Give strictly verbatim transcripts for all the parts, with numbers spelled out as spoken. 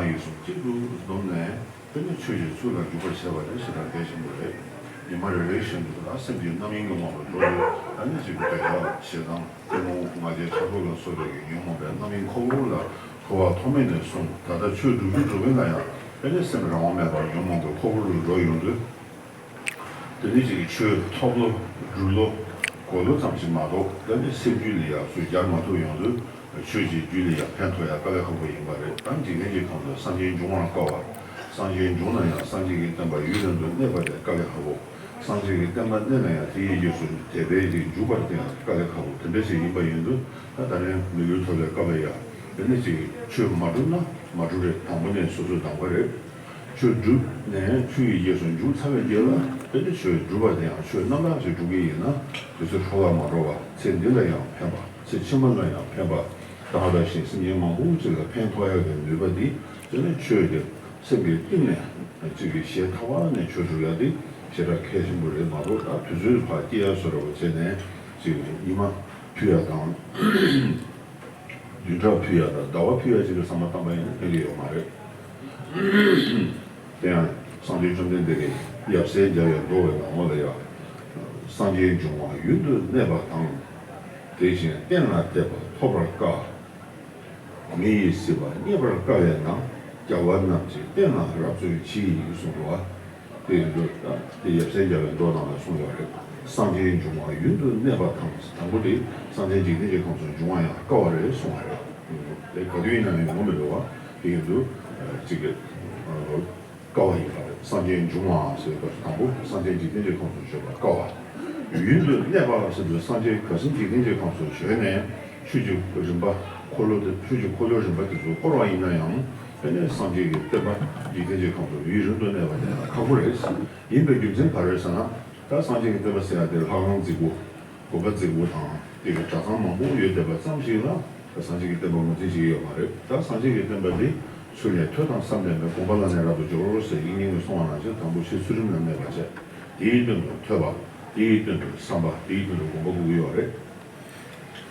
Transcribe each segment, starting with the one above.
ཡིད་གསུམ་གཅིག་ཏུ་བསྡོམས་ནས། དེ་ནས་ཆོས་ཀྱི་ཚུལ་ལ་འཇུག་པར་བྱེད་པ་དེ་ཞེ་དྲག་གལ་ཆེན་པོ་རེད། ཉི་མ་རེ་རེ་བཞིན་དུ་ད་སེམས་ཀྱི་རྣམ་གཡེང་གི་ངང་དུ་འགྲོ་དུས། ཨ་ནི་གཅིག་གི་འདོད་ཆགས་ཞེ་སྡང་གཏི་མུག་ང་རྒྱལ་ཆགས་སྡང་ལ་སོགས་པའི་ཉོན་མོངས་པའི་རྣམ་གཡེང་ཁོ་བོ་ལ་འཁོར་བ་ཐོག་མེད་ནས་བཟུང་ད་ལྟ་ཆོས་སྒྲུབ་ཀྱི་འགྲོ་མཁན་ལ་ཡང་དེ་ནས་སེམས་རང་དབང་མེད་པར་ཉོན་མོངས་པའི་ཁོ་བོ་རུ་འགྲོ་ཡོང་དུས། དེ་ནི་ཅིག་ཆོས་ཐོབ་ལོ་སྒྲུབ་ལོ་གོ་ལོ་ཙམ་ཞིག་མ་གཏོགས། དེ་ནི་སེམས་རྒྱུད་ལ་ཡང་ཚུར་སྦྱར་མ་ཐུབ་ཡོང་དུས། ཆོས་ཀྱི་རྒྱུད་ལ་ཡང་ཕན་ཐོགས་ཡ་དཀའ་ལས་ཁག་པོ་ཡིན་པ་རེད། ད་འཇིག་རྟེན་གྱི་ཁམས་སུ་སངས་རྒྱས་འབྱུང་བར་དཀའ་བ། སངས་རྒྱས་འབྱུང་ན་ཡང་སངས་རྒྱས་ཀྱི་བསྟན་པ་ཡུན་རིང་དུ་གནས་པ་དེ་དཀའ་ལས་ཁག་པོ། སངས་རྒྱས་ཀྱི་བསྟན་པ་གནས་ན་ཡང་དེའི་རྗེས་སུ་དད་པས་ཀྱི་འཇུག་པར་དེ་ཡང་དཀའ་ལས་ཁག་པོ་དེ་འདྲ་ཞིག་ཡིན་པ་ཡིན་དུས། ད་ད་རིང་མི་ལུས་ཐོབ་པའི་སྐབས་ལ་ཡང་དེ་ནི་ཅིག་ཆོས་མ་སྒྲུབ་ན་མ་སྒྲུབ་རེད། དང་པོ་ནས་སོ་སོའི་དང་པོ་རེད། ཆོས་བསྒྲུབས་ནས་ཆོས་ཀྱི་རྗེས་སུ་འཇུག་ཚར་བའི་རྗེས་ལ་དེ་ནི་ཆོས་སྒྲུབ་པ་དེ་ཡང་ཆོས་རྣམ་དག་ཅིག་སྒྲུབ་ཀྱི་ཡིན་ན། དུས་ཚོད་འཕྲོ་བརླག་མ་འགྲོ་བ། ཚེ་འདི་ལ་ཡང་ཕན་པ། ཚེ་ཕྱི་མ་ལ་ཡང་ཕན་པ། བདག་དང་གཞན་སེམས་ཅན་མང་པོ་ཅིག་ལ་ཕན་ཐོགས་ཡག་གི་ནུས་པ་འདི་དེ་ནི་ཆོས་དེ་སེམས་ཀྱི་གཏིང་ནས་ཅིག་གི་ཞེ་ཐག་པ་ནས་ཆོས་སྒྲུབ་ཡག་འདི་ཞེ་དྲག་གལ་ཆེན་པོ་རེད་མ་གཏོགས། ད་དུས་ཚོད་ཕར་སྐྱེལ་ཡག་བཟོ་འདྲ་བོ་བྱས་ནས་ཅིག་ཉི་མ་ཕུད་ཡག་དང་། བདུན་ཕྲག་ཕུད་ཡག་དང་ཟླ་བ་ཕུད་ཡག་ཅིག་གི་བསམ་བློ་བཏང་པ་ཡིན་ན་ཕན་གྱི་ཡོད་མ་རེད། དེ་ཡང་སངས་རྒྱས་བཅོམ་ལྡན་འདས་ཀྱིས་ཡབ་སྲས་མཇལ་བའི་མདོ་བའི་ནང་ལ་ཡང་། སངས་རྒྱས་འབྱུང་བ་ཡུན་དུ་གནས་པ་དང་། དེ་བཞིན་གཏན་ལ་འདེབས་པ་ཐོབ་པར་དཀའ། མི་ཡི་སྲིད་པ་རྙེད་པར་དཀའ་བས་ན། རྒྱལ་བ་རྣམས་ཀྱིས་བསྟན་ལ་རབ་བརྩོན་གྱིས་གསུངས་འདུག་བ། དེ་ཡིན་དུས་ད་དེ་ཡབ་སྲས་མཇལ་བའི་མདོ་ནང་ལ་གསུངས་ཡོད་རེད། སངས་རྒྱས་འབྱུང་བ་ཡུན་དུ་གནས་པ་དང་། དང་པོ་དེ་སངས་རྒྱས་འཇིག་རྟེན་གྱི་ཁམས་སུ་འབྱུང་བ་ཡང་དཀའ་བ་རེད་གསུངས་པ་རེད། དེ་ག་དུས་ཡིན་ན་ཡང་ཡོང་མི་འདུག་བ། དེ་ཡིན་དུས་གཅིག་གི་དཀའ་བ་ཡིན་པ་རེད། སངས་རྒྱས་འབྱུང་བ་ཟེར་བའི་སྐབས་སུ་དང་པོ་སངས་རྒྱས་འཇིག་རྟེན་གྱི་ཁམས་སུ་བྱོན་པ་དཀའ་བ། ཡུན་དུ་གནས་པ་ཟེར་དུས་སངས་རྒྱས་ག་སྲིད་འཇིག་རྟེན་གྱི་ཁམས་སུ་བྱོན་ནས་ཆོས་ཀྱི་རིམ་པ་འཁོར་ལོ་དེ་ཆོས་ཀྱི་འཁོར་ལོའི་རིམ་པ་དེ་ཚོ་བསྐོར་བ་ཡིན་ན་ཡང་དེ་ནས་སངས་རྒྱས་ཀྱི་བསྟན་པ་འཇིག་རྟེན་གྱི་ཁམས་སུ་ཡུན་རིང་དུ་གནས་པ་དེ་ཡང་ཁག་པོ་རེད། ཡིན་པའི་རྒྱུ་མཚན་ག་རེ་རེད་ཟེར་ན། ད་སངས་རྒྱས་ཀྱི་བསྟན་པ་ཟེར་ཡ་དེ་ལྷ་ཁང་རྫིག་པོ། དགོན་པ་རྫིག་པོ་དང་དེ་གའི་གྲྭ་ཚང་མང་པོ་ཡོད་བསྡད་པ་ཙམ་ཞིག་ལ་ད་སངས་རྒྱས་ཀྱི་བསྟན་པ་ངོས་འཛིན་བྱེད་ཀྱི་ཡོད་མ་རེད། ད་སངས་རྒྱས་ཀྱི་བསྟན་པ་འདི་ཚུལ་ལས་ཐོས་དང་བསམ་ལྡན་པས། དགོངས་པ་ལ་ནི་རབ་ཏུ་སྦྱོར་ཟེར་དབྱིག་གཉེན་གྱིས་གསུངས་པ་ནང་བཞིན་དང་པོ་ཕྱི་ཚུལ་ཁྲིམས་ལ་གནས་པ་བྱས། དེའི་སྟེང་དུ་ཐོས་པ། དེའི་སྟེང་དུ་བསམ་པ། དེའི་སྟེང་དུ་དགོངས་པ་དགོས་ཀྱི་ཡོད་རེད།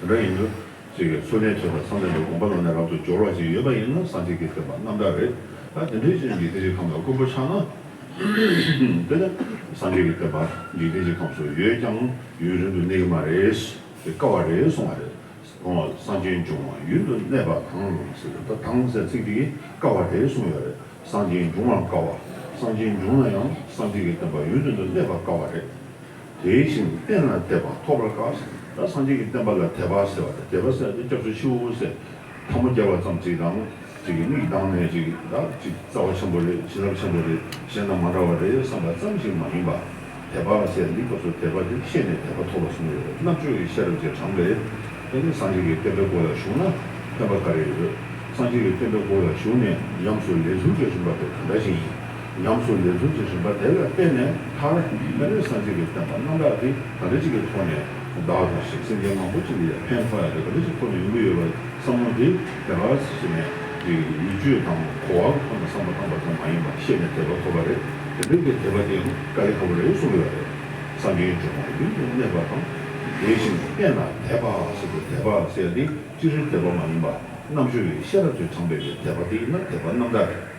དེ་འདྲ་ཡིན་དུས་ཅིག་གིས་ཚུལ་ལས་ཐོས་པ་བསམ་ལྡན་པས་དགོངས་པ་ལ་ནི་རབ་ཏུ་སྦྱོར་བ་ཅིག་ཡོད་པ་ཡིན་ན་སངས་རྒྱས་ཀྱི་བསྟན་པ་རྣམ་དག་རེད། ད་དེ་འདྲའི་ཅིག་འཇིག་རྟེན་གྱི་ཁམས་ལ་དཀོན་པོ་ཆགས་ན། དེ་ནི་སངས་རྒྱས་ཀྱི་བསྟན་པ་འཇིག་རྟེན་གྱི་ཁམས་སུ་ཡོད་ཀྱང་ཡུན་རིང་དུ་གནས་ཀྱི་མ་རེད། དེ་དཀའ་བ་རེད་གསུངས་པ་རེད། ཨོ། སངས་རྒྱས་འབྱུང་བ་ཡུན་དུ་གནས་པ་དང་ཟེར་ཏེ། ད་དང་ཟེར་ཚིག་དེ་གིས་དཀའ་བ་རེད་གསུངས་ཡོད་རེད། སངས་རྒྱས་འབྱུང་བར་དཀའ་བ། སངས་རྒྱས་འབྱུང་ན་ཡང་སངས་རྒྱས་ཀྱི་བསྟན་པ་ཡུན་རིང་དུ་གནས་པ་དཀའ་བ་རེད། དེ་བཞིན་གཏན་ལ་འདེབས་པ་ཐོབ་པར་དཀའ། ད་སངས་རྒྱས་ཀྱི་བསྟན་པ་ལ་དད་པ་ཟེར་བ་དང་། དད་པ་ཟེར་བ་དེ་སྐྱབས་སུ་མཆིའོ་ཟེར་ཐལ་མོ་སྦྱར་བ་ཙམ་ཅིག་དང་། ཅིག་གི་མིག་གདངས་ནས་ཅིག་ད་ཅིག་རྩ་བ་ཆེན་པོ་རེད། བྱིན་རླབས་ཆེན་པོ་རེད། གཞན་དང་མ་འདྲ་བ་རེད་བསམ་པ་ཙམ་ཞིག་མ་ཡིན་པ། དད་པ་ཟེར་འདི་སྐབས་སུ་དད་པ་དེ་ཤེས་ནས་དད་པ་ཐོབ་པ་གསུངས་ཡོད་རེད། རྣམ་དཔྱོད་ཀྱི་ཤེས་རབ་ཀྱིས་དྲངས་པའི་དེ་ནི་སངས་རྒྱས་ཀྱི་བསྟན་པའི་སྒོ་ལ་ཞུགས་ན་ཕན་པ་ག་རེ་ཡོད། སངས་རྒྱས་ཀྱི་བསྟན་པའི་སྒོ་ལ་ཞུགས་ནས་ཉམས་སུ་ལེན་ཚུལ་གྱི་རིམ་པ་དེ་ག་འདྲ་ཞིག་ཡིན། ཉམས་སུ་ལེན་ཚུལ་གྱི་རིམ་པ་དེ་ལ་བརྟེན་ནས་མཐར་དེ་ནི་སངས་རྒྱས་ཀྱི་བསྟན་པ་རྣམ་དག་དེ་ག་འདྲ་ཞིག་གི་ཐོག་ནས་བདག་དང་གཞན་སེམས་ཅན་མང་པོ་ཅིག་ལ་ཡང་ཕན་ཐོགས་ཡ་དེ་ག་འདྲ་ཞིག་ཐོག་ནས་ཡོང་གི་ཡོད་པ། བསམ་བློ་འདི་དེ་ག་ཟེར་ནས་ཀྱི་ཡིད་དཔྱོད་དང་གོ་བ་གི་ཐོག་ནས་བསམ་བློ་བཏང་པ་ཙམ་མ་ཡིན་པར་ཤེས་ནས་དད་པ་ཐོབ་པ་རེད། དེ་འདྲའི་གི་དད་པ་དེ་ཡང་དཀའ་ལས་ཁག་པོ་རེད་གསུངས་ཡོད་རེད། སངས་རྒྱས་འབྱུང་བ་ཡུན་དུ་གནས་པ་དང་། དེ་བཞིན་གཏན་ལ་འདེབས་པ་ཟེར་དུས་དད་པ་ཟེར་ཡ་དེ་སྤྱིར་དད་པ་མ་ཡིན་པ། རྣམ་དཔྱོད་ཀྱི་ཤེས་རབ་ཀྱིས་དྲངས་པའི་གི་དད་པ་དེ་ཡིན་ན་དད་པ་རྣམ་དག་རེད།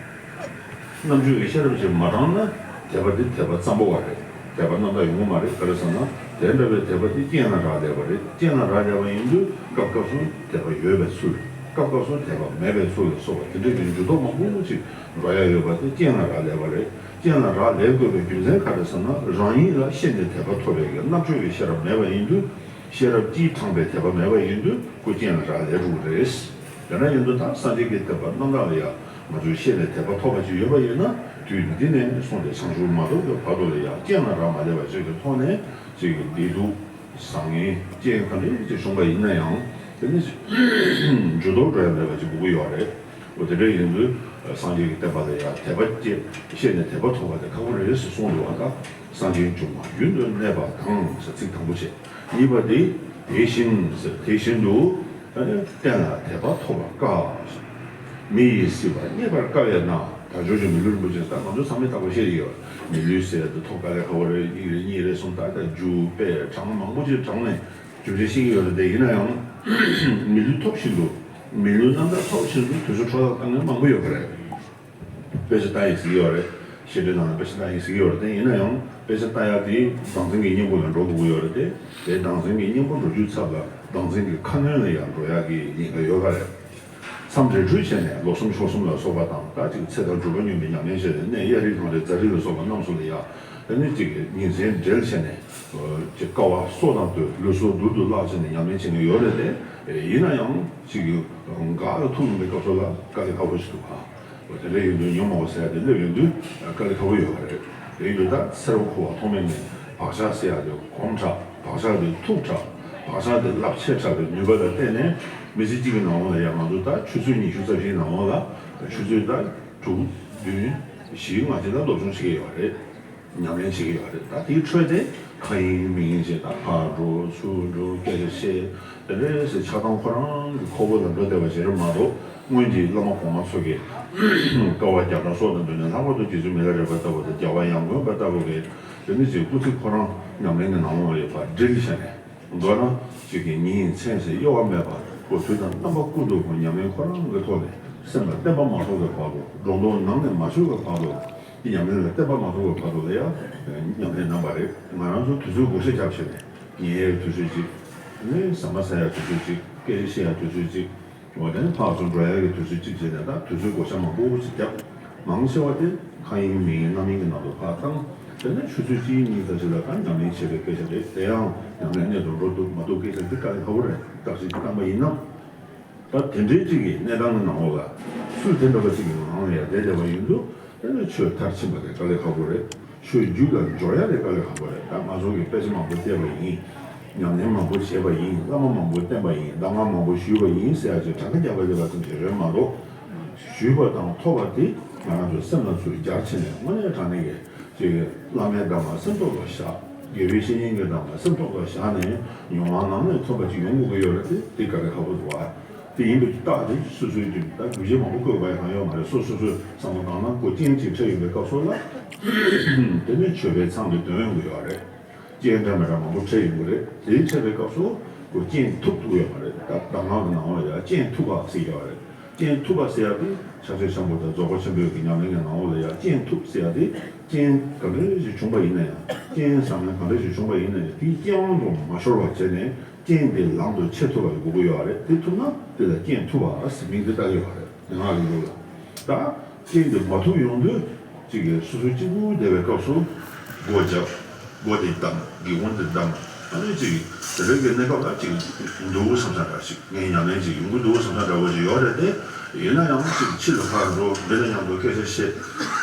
རྣམ་དཔྱོད་ཀྱི་ཤེས་རབ་ཀྱིས་མ་དྲངས་ན་དད་པ་འདི་དད་པ་ཙམ་པོ་བ་རེད། དད་པ་རྣམ་དག་ཡོང་གི་མ་རེད། ག་རེ་ཟེར་ན་དེ་འདྲ་བའི་དད་པ་འདི་རྐྱེན་ལ་རག་ལས་པ་རེད། རྐྱེན་ལ་རག་ལས་པ་ཡིན་དུས་སྐབས་སྐབས་སུ་དད་པ་ཡོད་པའི་ཚུལ། སྐབས་སྐབས་སུ་དད་པ་མེད་པའི་ཚུལ་ལ་སོགས་པ་དེ་འདྲའི་གི་འགྱུར་ལྡོག་མང་པོ་ཅིག་འགྲོ་ཡ་ཡོད་པ་དེ་རྐྱེན་ལ་རག་ལས་པ་རེད། རྐྱེན་ལ་རག་ལས་དགོས་པའི་རྒྱུ་མཚན་ག་རེ་ཟེར་ན་རང་ཉིད་ལ་ཤེས་ནས་དད་པ་ཐོབ་པའི་གི་རྣམ་དཔྱོད་ཀྱི་ཤེས་རབ་མེད་པ་ཡིན་དུས། ཤེས་རབ་ཀྱིས་དྲངས་པའི་དད་པ་མེད་པ་ཡིན་དུས་ཁོ་རྐྱེན་ལ་རག་ལས་འགྲོ་གི་རེད། དེ་འདྲ་ཡིན་དུས་ད་སངས་རྒྱས་ཀྱི་བསྟན་པ་རྣམ་དག་ལ་ཡང་ང་ཚོས་ཤེས་ནས་དད་པ་ཐོབ་པ་ཅིག་ཡོད་པ་ཡིན་ན་དུས་འདི་ནས་བཟུང་སྟེ་བྱང་ཆུབ་མ་ཐོབ་ཀྱི་བར་དུ་ལ་ཡང་རྐྱེན་ལ་རག་མ་ལས་པ་ཅིག་གི་ཐོག་ནས་ཅིག་གི་བདེ་སྡུག་བཟང་ངན་རྐྱེན་ག་འདྲ་ཅིག་བྱུང་པ་ཡིན་ན་ཡང་དེ་ནི་འགྱུར་ལྡོག་འགྲོ་ཡ་མེད་པ་ཅིག་དགོས་ཀྱི་ཡོད་རེད། འོ་དེ་འདྲ་ཡིན་དུས་སངས་རྒྱས་ཀྱི་བསྟན་པ་ལ་ཡང་དད་པ་སྐྱེ་ཤེས་ནས་དད་པ་ཐོབ་པ་དེ་ཁག་པོ་རེད་ཟེར་གསུངས་འདུག་བ། ད་སངས་རྒྱས་འབྱུང་བ་ཡུན་དུ་གནས་པ་དང་ཟེར་ཚིག་དང་པོ་བྱས། གཉིས་པ་དེ་དེ་བཞིན་ཟེར་དེ་བཞིན་དུ་ད་ནི་གཏན་ལ་འདེབས་པ་ཐོབ་པར་དཀའ། མི་ཡི་སྲིད་པ་རྙེད་པར་དཀའ་བས་ན། དལ་འབྱོར་གྱི་མི་ལུས་རིན་པོ་ཆེ་ད་ང་ཚོ་ཚང་མས་རྟག་པར་ཤེས་ཀྱི་ཡོད། མི་ལུས་ཟེར་དེ་ཐོབ་དཀའ་ལས་ཁག་པོ་རེད། གཉིས་རེད་གཉིས་རེད་གསུངས། ད་ལྟ་རྒྱུ་དཔེ་གྲངས་མང་པོ་ཅིག་དྲངས་ནས་རྒྱུ་མཚན་ཤེས་ཀྱི་ཡོད་རེད། དེ་ཡིན་ན་ཡང་མི་ལུས་ཐོབ་བཞིན་དུ་མི་ལུས་རྣམ་དག་ཐོབ་བཞིན་དུ་དུས་ཚོད་འཕྲོ་བརླག་བཏང་མཁན་མང་པོ་ཡོད་པ་རེད། དཔེ་ཆ་ལྟ་ཡི་ཟེར་གྱི་ཡོད་རེད། བཤད་གྲྭའི་ནང་ལ་དཔེ་ཆ་ལྟ་ཡི་ཟེར་གྱི་ཡོད་རེད་དེ། ཡིན་ན་ཡང་དཔེ་ཆ་ལྟ་ཡག་དེ་བདག་འཛིན་གྱི་གཉེན་པོ་ལ་འགྲོ་དགོས་ཀྱི་ཡོད་རེད་དེ། དེ་བདག་འཛིན་གྱི་གཉེན་པོ་འགྲོ་རྒྱུའི་ཚབ་ལ་བདག་འཛིན་གྱི་ཁ་གནོན་ལ་ཡང་འགྲོ་ཡག་གི་ཉེན་ཁ་ཡོད་པ་རེད། མཚམས་རེ་འཁྲུལ་བྱས་ནས་ལོ་གསུམ་ཕྱོགས་གསུམ་ལ་སོགས་པ་དང་། ད་ཅིག་ཚེ་མཐར་གྲུབ་པ་སྨྱོན་པའི་ཉམས་ལེན་བྱས་ནས་གནས་གཡའ་རི་གངས་རི་རྫ་རི་ལ་སོགས་པ་རྣམས་སུ་ལ་ཡང་། དེ་ནི་ཅིག་ཉིན་མཚན་སྦྲེལ་བྱས་ནས་ཅིག་དཀའ་བ་སོ་དང་བསྟུན་ལུས་སྲོག་རྡུལ་དུ་བརླག་བྱས་ནས་ཉམས་ལེན་བྱེད་མཁན་ཡོད་རེད་དེ། ཡིན་ན་ཡང་ཅིག་འགག་ལ་ཐུག་ཡོང་པའི་སྐབས་སུ་ལ་དཀའ་ལས་ཁག་པོ་ཞིག་འདུག་ག། འོ་དེ་འདྲ་ཡིན་དུས་ཉོན་མོངས་པ་ཟེར་ཡ་དེ་སླེབས་ཡོང་དུས་དཀའ་ལས་ཁག་པོ་ཡོད་པ་རེད། དེ་ཡིན་དུས་ད་ཚེ་རབས་འཁོར་བ་ཐོག་མེད་ནས་བག་ཆགས་ཟེར་ཡ་དེ་གོམས་དྲགས། བག་ཆགས་དེ་མཐུག་དྲགས། བག་ཆགས་དེ་རླབས་ཆེ་དྲགས་པའི་ནུས་པ་ལ་བརྟེན་ནས་མི་ཚེ་གཅིག་གི་ནང་ལ་ཡང་ང་ཚོ་ད་ཆུ་ཚོད་ཉི་ཤུ་རྩ་བཞིའི་ནང་ལ་ཆུ་ཚོད་ད་དྲུག་བདུན་བཞི་ལྔ་ཅིག་ལ་སློབ་སྦྱོང་བྱེད་ཀྱི་ཡོད་རེད། ཉམས་ལེན་བྱེད་ཀྱི་ཡོད་རེད། ད་དེའི་ཁྲོད་དེ་ཁ་ཡིན་མིག་ཡིན་བྱས། ད་ཕར་འགྲོ་ཚུར་འགྲོ་སྐད་ཆ་བཤད། དེ་འདྲས་ཟེར་ཆགས་སྡང་ཁོ་རང་གི་ཁོག་པ་ལ་འགྲོ་བསྡད་པ་ཞིག་རེད་མ་གཏོགས། སྔོན་གྱི་བླ་མ་གོང་མ་ཚོ་གིས་དཀའ་བ་བརྒྱ་ཕྲག་སྲོག་དང་བསྡོས་ནས། ལྷག་པར་དུ་རྗེ་བཙུན་མི་ལ་རས་པ་ལྟ་བུ་དང་། རྒྱལ་བ་ཡང་དགོན་པ་ལྟ་བུ་གིས་དེ་ནི་ཅིག་སྐུ་ཚེ་ཁོ་རང་ཉམས་ལེན་གྱི་ནང་ལོགས་ལ་ཡོད་པ་སྒྲིལ་བྱས་ནས། མདོར་ན་ཅིག་གི་ཉིན་མཚན་ཟེར་གཡོ་བ་མེད་པར་སྒོ་ཐུག་དང་རྣམ་པ་ཀུན་ཏུ་ཉམས་ལེན་ཁོ་རང་གི་ཐོག་ནས་སེམས་ལ་བརྟན་པ་མ་ཐོབ་པའི་བར་དུ། སྒྲོ་འདོགས་ནང་ནས་མ་ཆོད་པའི་བར་དུ། ཉམས་ལེན་ལ་བརྟན་པ་མ་ཐོབ་པའི་བར་དུ་ལ་ཡང་ཉམས་ལེན་གནང་བ་རེད། ང་རང་ཚོ་དུས་ཚོད་བགོ་བཤའ་རྒྱབ་བྱས་ནས། ཉལ་ཡའི་དུས་ཚོད་གཅིག་ནི་ཟ་མ་ཟ་ཡའི་དུས་ཚོད་གཅིག་སྐད་ཆ་བཤད་ཡའི་དུས་ཚོད་གཅིག་འོ་དེ་ནི་ཕར་ཚུར་འགྲོ་ཡ་གི་དུས་ཚོད་གཅིག་བྱས་ནས། ད་དུས་ཚོད་བགོ་བཤའ་མང་པོ་ཞིག་བརྒྱབ། མང་ཆེ་བ་དེ་ཁ་ཡིན་མིག་ཡིན་རྣམ་ཡིན་གྱི་ནང་དུ་ཕར་བཏང་། དེ་ནས་ཆུ་ཚོད་གཅིག་གཉིས་ཙམ་ཞིག་ལ་ད་ཉམས་ལེན་བྱེད་པའི་སྐད་ཆ་རེད། དེ་ཡང་ཉམས་ལེན་གནད་དུ་འགྲོ་འདུག་མ་འདུག་སྐད་ཆ་འདི་དཀའ་ལས་ཁག་པོ་རེད། བརྟག་ཞིབ་བཏང་པ་ཡིན་ན། ད་དེ་འདྲའི་གཅིག་གི་གནས་སྟངས་ཀྱི་ནང་ལོགས་ལ་སུས་དེ་འདྲ་བ་ཅིག་གི་ངང་ལ་ཡར་བསྡད་བསྡད་པ་ཡིན་དུས། དེ་ནས་ཆོས་མཐར་ཕྱིན་པ་དེ་དཀའ་ལས་ཁག་པོ་རེད། ཆོས་རྒྱུད་ལ་འབྱོར་ཡ་དེ་དཀའ་ལས་ཁག་པོ་རེད། ད་ང་ཚོ་གིས་དཔེ་ཆ་མང་པོ་བལྟས་པ་ཡིན། ཉམས་ལེན་མང་པོ་བྱས་པ་ཡིན། བླ་མ་མང་པོ་བསྟེན་པ་ཡིན། གདམས་ངག་མང་པོ་ཞུས་པ་ཡིན་ཟེར་ཡ་ཅིག་གྲངས་ཀ་རྒྱག་པ་དེ་ལ་ཙམ་ཞིག་རེད་མ་གཏོགས། ཞུས་པ་དང་ཐོབ་པ་དེ་ང་རང་ཚོའི་སེམས་ལ་ཚུར་སྦྱར་བྱས་ནས། དངོས་གནས་དྲང་གནས་ཀྱི་ཅིག་བླ་མའི་གདམས་ངག་སེམས་ཐོག་ལ་བཞག་དགེ་བའི་བཤེས་གཉེན་གྱི་གདམས་ངག་སེམས་ཐོག་ལ་བཞག་ནས། མྱོང་བ་ནང་ནས་ཐོབ་པ་ཅིག་ཡོང་དགོས་ཀྱི་ཡོད་རེད་དེ། དེ་དཀའ་ལས་ཁག་པོ་འདུག་ཨ། དེ་ཡིན་པའི་རྟགས་དེ་སོ་སོའི་རྒྱུད། ད་རྒྱུ་རྗེས་མང་པོ་བཀོད་པ་ཡང་ཡོད་མ་རེད། སོ་སོ་སོས་བསམ་བློ་བཏང་ན་ཁོ་རྐྱེན་གཅིག་འཕྲད་ཡོང་པའི་སྐབས་སུ་ལ། དེ་ནི་མཆོད་པའི་མཚམས་དེ་འདོན་ཡོང་གི་ཡོད་རེད། རྐྱེན་འདྲ་མི་འདྲ་མང་པོ་འཕྲད་ཡོང་གི་རེད། དེ་འཕྲད་པའི་སྐབས་སུ་ཁོ་རྐྱེན་ཐུབ་ཐུབ་ཡོད་མ་རེད། ད་གདམས་ངག་གི་ནང་ལ་ཡང་རྐྱེན་ཐུབ་པ་ཟེར་གྱི་ཡོད་རེད། རྐྱེན་ཐུབ་པ་ཟེར་ཡག་དེ་ཕྱག་རྒྱ་ཆེན་པོ་དང་རྫོགས་པ་ཆེན་པོའི་གི་ཉམས་ལེན་གྱི་ནང་ལ་ཡང་རྐྱེན་ཐུབ་ཟེར་ཡག་དེ། རྐྱེན་ག་འདྲ་ཞིག་བྱུང་པ་ཡིན་ན་ཡང་། རྐྱེན་བཟང་ངན་ག་འདྲ་ཞིག་བྱུང་པ་ཡིན་ན་ཡང་། དེའི་རྐྱེན་དབང་དུ་མ་ཤོར་བ་བྱས་ནས། རྐྱེན་དེ་ལམ་དུ་ཆས་ཐུབ་པ་ཡོད་དགོས་ཀྱི་ཡོད་རེད། དེ་ཐུབ་ན་དེ་ལ་རྐྱེན་ཐུབ་པ་ཟེར་མིང་དེ་བཏགས་ཀྱི་ཡོད་རེད། ངག་ལས་འགྲོ་ལ། ད་རྐྱེན་དེ་མ་ཐུབ་ཡོང་དུས་ཅིག་གིས་སོ་སོ་གཅིག་པུ་བསྡད་པའི་སྐབས་སུ་སྒོ་བརྒྱབ། སྒོ་དེ་བསྡམས། སྒེའུ་ཁུང་དེ་བསྡམས། ཨ་ནི་ཅིག་དེ་རིང་གི་གནས་སྐབས་ལ་ཅིག་འདུག་བསམ་ས་འདྲ་ཞིག་ངའི་ཉམས་ལེན་ཅིག་ཡོང་གི་འདུག་བསམ་ས་འདྲ་བོ་ཞིག་ཡོད་རེད་དེ། ཡིན་ན་ཡང་ཅིག་ཕྱི་ལ་ཕར་འགྲོ། མི་དང་མཉམ་དུ་སྐད་ཆ་བཤད།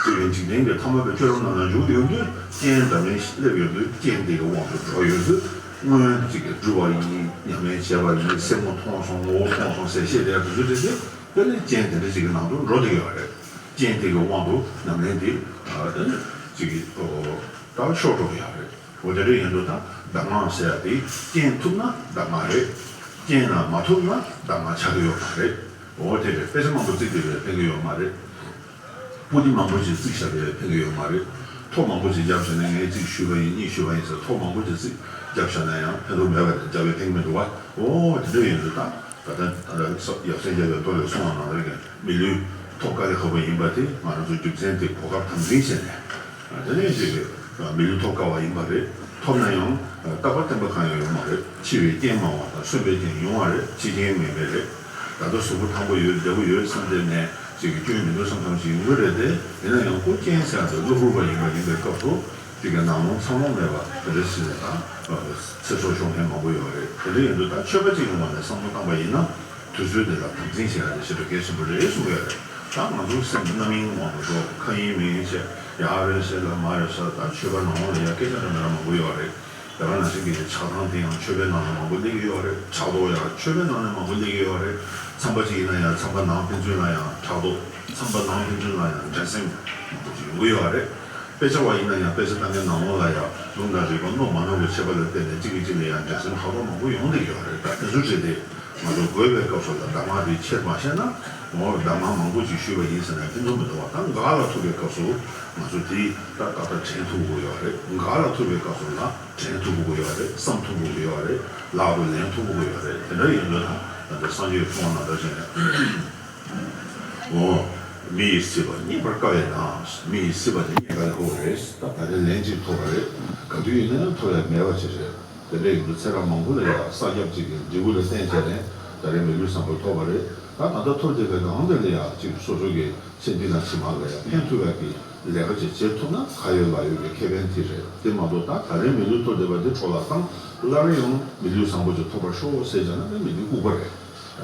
ཅིག་གི་འཇིག་རྟེན་གྱི་ཐ་མལ་པའི་སྤྱོད་ལམ་ནང་ལ་འཇུག་ཡོང་དུས། རྐྱེན་འདྲ་མིན་སླེབས་ཡོང་དུས། རྐྱེན་དེ་གི་དབང་དུ་འགྲོ་ཡོང་དུས། སྔོན་ཅིག་གི་སྒྲུབ་པ་ཡིན། ཉམས་ལེན་བྱས་པ་ཡིན། སེམས་ངོ་མཐོང་སོང་། ངོ་བོ་མཐོང་སོང་ཟེར་བཤད་བསྡད་དུས་ཚོད་དེ། དེ་ནི་རྐྱེན་དེ་འདྲ་ཅིག་གི་ནང་དུ་འགྲོ་བསྡད་ཡོད་རེད། རྐྱེན་དེ་གི་དབང་དུ་ཉམས་ལེན་དེ་ཨ་དེ་ནི་ཅིག་གི་ཨོ་ད་ཤོར་འགྲོ་གི་ཡོད་རེད། འོ་དེ་འདྲ་ཡིན་དུས་ད་གདམས་ངག་ཟེར་ཡ་དེ་རྐྱེན་ཐུབ་ན་གདམས་ངག་རེད། རྐྱེན་ལ་མ་ཐུབ་ན་གདམས་ངག་ཆགས་ཀྱི་ཡོད་མ་རེད། འོ་དེ་རེད། དཔེ་ཆ་མང་པོ་བརྩིས་བསྡད་པས་ཕན་གྱི་ཡོད་མ་རེད། པོ་ཏི་མང་པོ་ཞིག་བརྩིགས་བཞག་པས་ཕན་གྱི་ཡོད་མ་རེད། ཐོ་མང་པོ་ཞིག་བརྒྱབ་བྱས་ནས་ངས་གཅིག་ཞུས་པ་ཡིན། གཉིས་ཞུས་པ་ཡིན་ཟེར་ཐོ་མང་པོ་ཞིག་བརྩིགས་བརྒྱབ་བཞག་ན་ཡང་ཕན་ཐོགས་མེད་པ་རེད། བརྒྱབ་པས་ཕན་གྱི་མི་འདུག་བ། འོ་དེ་འདྲ་ཡིན་དུས་ད་ད་ལྟ་ཡབ་སྲས་མཁྱེན་པའི་མདོ་ལས་གསུངས་པ་ནང་བཞིན་མི་ལུས་ཐོབ་དཀའ་ལས་ཁག་པོ་ཡིན་པ་དེ་ང་རང་ཚོ་རྒྱུ་མཚན་དེ་གོ་སྐབས་དམ་འཛིན་བྱས་ནས། དེ་ནས་ཅིག་མི་ལུས་ཐོབ་དཀའ་བ་ཡིན་པ་རེད། ཐོབ་ན་ཡང་རྟག་པར་བརྟན་པ་གང་ཡང་ཡོད་མ་རེད། འཆི་བའི་རྐྱེན་མང་བ་དང་གསོན་པའི་རྐྱེན་ཉུང་བ་རེད། འཆི་རྐྱེན་མེད་མེད་རེད། ད་ལྟ་གཟུགས་པོ་ཐང་པོ་ཡོད། བདེ་པོ་ཡོད་བསམ་སྟེ་ནས་ཅིག་གི་སྐྱོན་མི་འདུག་བསམ་བསམ་ཞིག་ཡོང་གི་རེད་དེ། ཡིན་ན་ཡང་ཁོ་རྐྱེན་ཟེར་ཡ་དེ་གློ་བུར་བ་ཡིན་པ་ཡིན་པའི་སྐབས་སུ་ཅིག་གི་ནང་ལོང་ཚང་ལོང་མེད་པ་དེ་འདྲ་ཞིག་ནས་ད་ཚེ་སྲོག་ཤོར་མཁན་མང་པོ་ཡོད་རེད། དེ་འདྲ་ཡིན་དུས་ད་ཆོས་པ་ཅིག་ཡོང་བ་ནས་བསམ་བློ་བཏང་པ་ཡིན་ན། དུས་ཚོད་དེ་ལ་དམ་འཛིན་བྱེད་ཡ་དེ་ཞེ་དྲག་གལ་ཆེན་པོ་རེད་གསུང་གི་ཡོད་རེད། ད་ང་ཚོ་སེམས་རྣམ་གཡེང་དབང་དུ་འགྲོ། ཁ་ཡིན་མིག་ཡིན་བྱས། ཡར་རེ་བྱས་ལ་མར་རེ་བྱས། ད་ཆོས་པ་ནང་ལོགས་ལ་ཡ་སྐད་ཆ་འདྲ་མི་འདྲ་མང་པོ་ཡོད་རེད། དེ་ག་ནང་བཞིན་གྱི་ཆགས་སྡང་དེ་ཡང་ཆོས་པའི་ནང་ལ་མང་པོ་སླེབས་ཀྱི་ཡོད་རེད། ཕྲག་དོག་ཡང་ཆོས་པའི་ནང་ལ་མང་པོ་སླེབས་ཀྱི་ཡོད་རེད། མཚམས་པ་ཅིག་ཡིན་ན་ཡང་མཚམས་པ་ནང་ཕན་ཚུན་ལ་ཡང་ཕྲག་དོག་མཚམས་པ་ནང་ཕན་ཚུན་ལ་ཡང་འགྲན་སེམས་མང་པོ་ཅིག་ཡོང་གི་ཡོད་རེད། དཔེ་ཆ་བ་ཡིན་ན་ཡང་དཔེ་ཆ་ལྟ་མཁན་ནང་ལོགས་ལ་ཡང་ལུང་དང་རིགས་པ་རྣོ་མ་རྣོ་གི་ཁྱད་པར་ལ་བརྟེན་ནས་གཅིག་གིས་གཅིག་ལ་ཡང་འགྲན་སེམས་ཕྲག་དོག་མང་པོ་ཡོང་བསྡད་ཀྱི་ཡོད་རེད། ད་དེ་ཚོ་བྲིས་ཏེ་ང་ཚོ་དགོས་པའི་སྐབས་སུ་ལ་གདམས་ངག་དེ་ཆེར་མ་བཤད་ན། འོ་གདམས་ངག་མང་པོ་ཅིག་ཞུས་པ་ཡིན་ཟེར་ན་ཕན་ཐོགས་མི་འདུག་བ། ད་འགག་ལ་ཐུག་པའི་སྐབས་སུ་ང་ཚོ་དེ་ད་ཏག་ཏག་དྲན་ཐུབ་དགོས་ཡོད་རེད། འགག་ལ་ཐུག་པའི་སྐབས་སུ་ལ་དྲན་ཐུབ་དགོས་ཡོད་རེད། བསམ་ཐུབ་དགོས་ཡོད་རེད། ལག་ཏུ་ལེན་ཐུབ་དགོས་ཡོད་རེད། དེ་འདྲ་ཡིན་དུས་ད་ད་ལྟ་སངས་རྒྱས་གསུངས་པ་ནང་འདྲ་བྱས་ནས། འོ། མི་ཡི་སྲིད་པ་རྙེད་པར་དཀའ་བས་ན། མི་ཡི་སྲིད་པ་དེ་རྙེད་དཀའ་ལས་ཁག་པོ་རེད། ད་ད་རེས་ལན་གཅིག་ཐོབ་པ་རེད། ག་དུས་ཡིན་ན་ཡང་ཐོབ་ཡ་མེད་པ་ཅིག་རེད། དེ་འདྲ་ཡིན་དུས་ཚེ་རབས་མང་པོ་ལ་ཡང་བསགས་རྒྱབ་ཅིག་གི་འབྲས་བུ་ལ་བརྟེན་བྱས་ནས་ད་རེས་མི་ལུས་བཟང་པོ་ཐོབ་པ་རེད། ད་ད་ལྟ་ཐོབ་བསྡད་པའི་སྒང་དེ་ལ་ཡང་ཅིག་སོ་སོ་གི་ཚེ་འདི་དང་ཕྱི་མ་ལ་ཡང་ཕན་ཐོགས་ཡ་གི་ལས་ཀ་ཅིག་བྱེད་ཐུབ་ན་ཁ་ཡོད་ལག་ཡོད་ཀྱི་ཁེ་ཕན་དེ་རེད། དེ་མ་གཏོགས་ད་ད་རེས་མི་ལུས་ཐོབ་བསྡད་པ་དེ་འཕྲོ་བརླག་བཏང་། སླར་ཡང་མི་ལུས་བཟང་པོ་ཅིག་ཐོབ་པར་ཤོག་ཟེར་བྱས་ན་ད་མི་འདི་ལྐུགས་པ་རེད།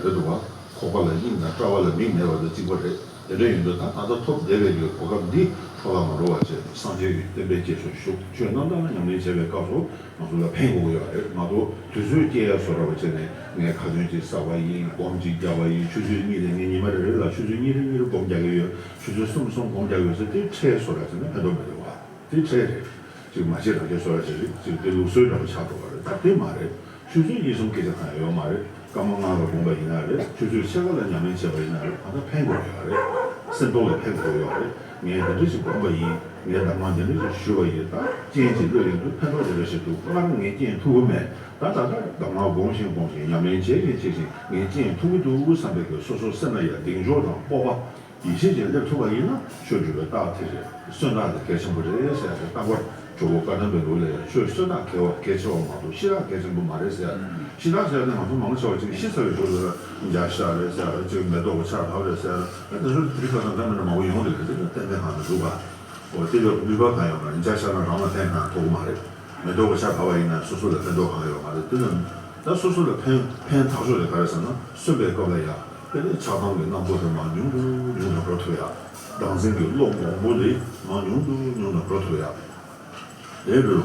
རེད་འདུག་བ། ཁོག་པ་ལ་སྙིང་དང་རྩ་བ་ལ་མིག་མེད་པ་དང་གཅིག་པ་རེད། དེ་འདྲ་ཡིན་དུས་ད་ད་ལྟ་ཐོབ་བསྡད་པའི་གི་གོ་སྐབས་འདི་འཕྲོ་བརླག་མ་འགྲོ་བ་བྱས་སངས་རྒྱས་ཀྱི་བསྟན་པའི་རྗེས་སུ་ཞུགས། ཆོས་རྣམ་དག་ལ་ཉམས་ལེན་བྱེད་པའི་སྐབས་སུ་ང་ཚོ་ལ་ཕན་དགོས་ཀྱི་ཡོད་རེད་མ་གཏོགས། དུས་ཚོད་སྐྱེལ་ཡ་བཟོ་འདྲ་བ་བྱས་ནས་ངས་ཁ་ཏོན་ཅིག་བསགས་པ་ཡིན། སྒོམ་ཅིག་བརྒྱབ་པ་ཡིན། ཆུ་ཚོད་གཉིས་ནས་ངས་ཉི་མ་རེ་རེ་ལ་ཆུ་ཚོད་གཉིས་རེ་གཉིས་རེ་སྒོམ་རྒྱག་གི་ཡོད། ཆུ་ཚོད་གསུམ་གསུམ་སྒོམ་རྒྱག་གི་ཡོད་ཟེར་དེ་ཁྲལ་བཟོ་འདྲ་བྱས་ན་ཕན་ཐོགས་མི་འདུག་བ། དེ་ཁྲལ་རེད། ཅིག་མ་བྱེད་རང་བྱེད་བཟོ་འདྲ་བྱས་རེད། ཅིག་དེ་ལུགས་སྲོལ་འདྲ་པོ་ཆགས་འགྲོ་བ་རེད། ད་དེ་མ་རེད། ཆུ་ཚོད་གཉིས་གསུམ་སྐད་ཆ་གང་ཡང་ཡོད་མ་རེད། སྐར་མ་ལྔ་ལ་སྒོམ་པ་ཡིན་ན་རེད། ཆུ་ཚོད་ཕྱེད་ཀ་ལ་ཉམས་ལེན་བྱས་པ་ཡིན་ན་རེད། ད་ལྟ་ཕན་དགོས་ཡོད་རེད། སེམས་ཐོག་ལ་ཕན་དགོས་ཡོད་རེད། ངས་འདི་འདྲ་ཞིག་སྒོམ་པ་ཡིན། ངས་གདམས་ངག་འདི་འདྲ་ཞིག་ཞུས་པ་ཡིན། ད་རྐྱེན་ཅིག་བློ་ཡིན་དུས་ཕན་ཐོགས་དེ་འདྲ་ཞིག་འདུག་སྔར་ངས་རྐྱེན་ཐུབ་ཀྱི་མེད། ད་ད་ལྟ་གདམས་ངག་སྒོམ་བཞིན་སྒོམ་བཞིན་ཉམས་ལེན་བྱེད་བཞིན་བྱེད་བཞིན་ངས་རྐྱེན་ཐུབ་ཀྱི་འདུག་བསམ་པའི་གི་སོ་སོ་སེམས་ལ་ཡང་གདེང་འཇོག་དང་སྤོབས་པ། ཡིད་ཆེས་ཀྱིས་སླེབས་ཐུབ་པ་ཡིན་ན་ཆོས་སྒྲུབ་པའི་རྟགས་དེ་རེད། གསོན་རྟགས་དེ་གལ་ཆེན་པོ་རེད་ཟེར་ཡ་དེ་རྟག་པར་ཇོ་བོ་བཀའ་གདམས་པའི་ལུགས་ལ་ཡང་ཆོས་གསོན་རྟགས་གལ་བ་གལ་ཆེ་བ་མ་གཏོགས་ཤི་རྟགས་གལ་ཆེན་པོ་མ་རེད་ཟེར་ཡ། ཤི་རྟགས་ཟེར་ཡ་ནི་ང་ཚོ་མང་ཆེ་བ་ཅིག་ཤི་ཚར་བའི་ཞོར་དུ་ལ་འཇའ་ཤར་རེད་ཟེར་ཡ། ཅིག་མེ་ཏོག་གི་ཆར་བབས་རེད་ཟེར་ཡ། ཨ་དེ་ཚོ་དེ་རིགས་པ་དང་འདྲ་མི་འདྲ་མང་པོ་ཡོང་རེད། དེ་ཚོ་ཏན་ཏན་གང་ནས་འདུག་ག་འོ་དེ་ལ་ནུས་པ་གང་ཡོད་མ་རེད། འཇའ་ཤར་ན་རང་ལ་ཕན་གང་ཐོགས་ཀྱི་མ་རེད། མེ་ཏོག་གི་ཆར་བབས་པ་ཡིན་ན་སོ་སོ་ལ་ཕན་ཐོགས་གང་ཡོད་མ་རེད། དེ་ནི་ད་སོ་སོ་ལ་ཕན་ཕན་ཐག་ཆོད་རེད། ག་རེ་ཟེར་ན་གསོན་པའི་སྐབས་ལ་ཡང་དེ་ནི་ཆགས་སྡང་གི་རྣམ་རྟོག་དེ་མར་ཉུང་དུ་ཉུང་དུ་འགྲོ་ཐུབ་ཡ། བདག་འཛིན་གྱི་བློ་མང་པོ་དེ་མར་ཉུང་དུ་ཉུང་དུ་འགྲོ་ཐུབ་ཡ། དེ་རུ་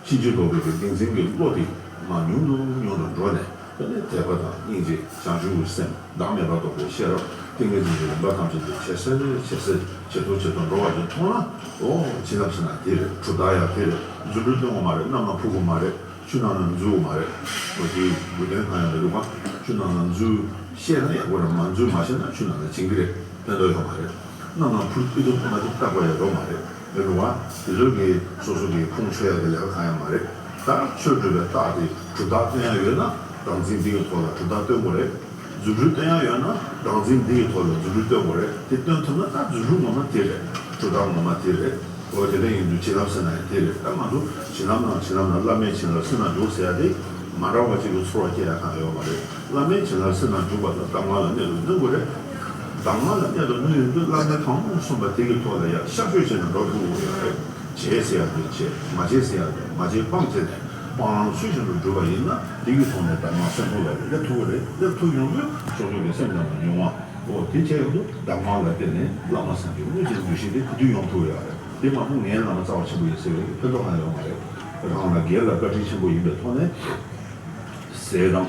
ཕྱིན་ཅི་ལོག་པའི་གི་བདེན་འཛིན་གྱི་བློ་དེ་མར་ཉུང་དུ་ཉུང་དུ་འགྲོ་ནས། དེ་ནས་དད་པ་དང་སྙིང་རྗེ་བྱང་ཆུབ་ཀྱི་སེམས་བདག་མེད་པ་རྟོགས་པའི་ཤེས་རབ་ཏིང་ངེ་འཛིན་གྱི་རིམ་པ་ཐམས་ཅད་དེ་ཇེ་གསལ་ཇེ་གསལ་ཇེ་མཐོ་ཇེ་མཐོ་འགྲོ་བ་དེ་མཐོང་ན། ཨོ་བྱིན་རླབས་ཟེར་ན་དེ་རེད། གྲུབ་རྟགས་ཡང་དེ་རེད། རྫུ་འཕྲུལ་སྟོན་དགོས་མ་རེད། གནམ་ལ་འཕུར་དགོས་མ་རེད། ཆུ་ནང་ན་འཛུལ་དགོས་མ་རེད། ཨོ་དེའི་དགོས་དོན་གང་ཡང་མི་འདུག་ག་ཆུ་ནང་ན་འཛུལ་ཤེས་ན་ཡག་པོ་རེད། མ་འཛུལ་མ་ཤེས་ན་ཆུ་ནང་ན་བྱིང་གི་རེད། ཕན་ཐོགས་ཡོད་མ་རེད། གནམ་ལ་འཕུར་ཨི་ཐུབ་མ་ཐུབ་བལྟ་དགོས་ཡ་ཡོད་མ་རེད། རེད་འདུག་བ། དེ་ཚོ་གི་སོ་སོ་གི་ཁུངས་འཁྱོལ་ཡ་གི་ལས་ཀ་གང་ཡང་མ་རེད། ད་ཆོས་སྒྲུབ་པའི་རྟགས་དེ་གྲུབ་རྟགས་སྟོན་ཡ་ཡོད་ན་བདག་འཛིན་འདི་གི་ཐོག་ལ་གྲུབ་རྟགས་སྟོན་དགོས་རེད། རྫུ་འཕྲུལ་སྟོན་ཡ་ཡོད་ན་བདག་འཛིན་འདི་གི་ཐོག་ལ་རྫུ་འཕྲུལ་སྟོན་དགོས་རེད། དེ་སྟོན་ཐུབ་ན་ད་རྫུ་འཕྲུལ་ངོ་མ་དེ་རེད། གྲུབ་རྟགས་ངོ་མ་དེ་རེད། འོ་དེ་འདྲ་ཡིན་དུས་བྱིན་རླབས་ཟེར་ན་ཡང་དེ་རེད། ད་ང་ཚོ་བྱིན་རླབས་ནང་བྱིན་རླབས་ནང་བླ་མེད་བྱིན་རླབས་སེམས་ནང་འཇུག་ཟེར་ཡ་དེ་མ་འདྲ་བ་ཅིག་གི་ཚོར་བ་སྐྱེ་ཡ་གང་ཡོད་མ་རེད། བླ་མེད་བྱིན་རླབས་སེམས་ནང་འཇུག་པ་དང་གདམས་ངག་ལ་གནད་དུ་བསྣུན་དགོས་རེད། གདམས་ངག་ལ་གནད་དུ་བསྣུན་ཡོང་དུས་བླ་མས་གང་མང་གསུངས་པ་དེ་གི་ཐོག་ལ་ཡང་གཤག་བཅོས་བྱས་ནས་འགྲོ་ཐུབ་དགོས་ཡོད་རེད། བྱེད་ཟེར་ཡ་དེ་བྱེད། མ་བྱེད་ཟེར་ཡ་དེ་མ་བྱེད་སྤང་བྱས་ནས་སྤང་བླང་ཚུལ་བཞིན་དུ་བསྒྲུབས་པ་ཡིན་ན་དེ་གི་ཐོག་ནས་གདམས་ངག་སེམས་ཐོག་ལ་སླེབས་ཐུབ་ཀྱི་རེད། སླེབས་ཐུབ་ཡོང་དུས་སོ་སོ་གི་སེམས་ནང་ལ་མྱོང་བ། འོ་དེ་བྱས་ཡོང་དུས་གདམས་ངག་ལ་བརྟེན་ནས་བླ་མ་སངས་རྒྱས་དངོས་ཀྱི་འདུ་ཤེས་དེ་ག་དུས་ཡོང་ཐུབ་ཡོད་རེད། དེ་མ་གཏོགས་ངའི་བླ་མ་རྩ་བ་ཆེན་པོ་ཡིན་ཟེར་བའི་ཕན་ཐོགས་གང་ཡོད་མ་རེད། རང་ལ་སྒེར་ལ་བཀའ་དྲིན་ཆེན་པོ་ཡིན་པའི་ཐོག་ནས་ཟས་དང་།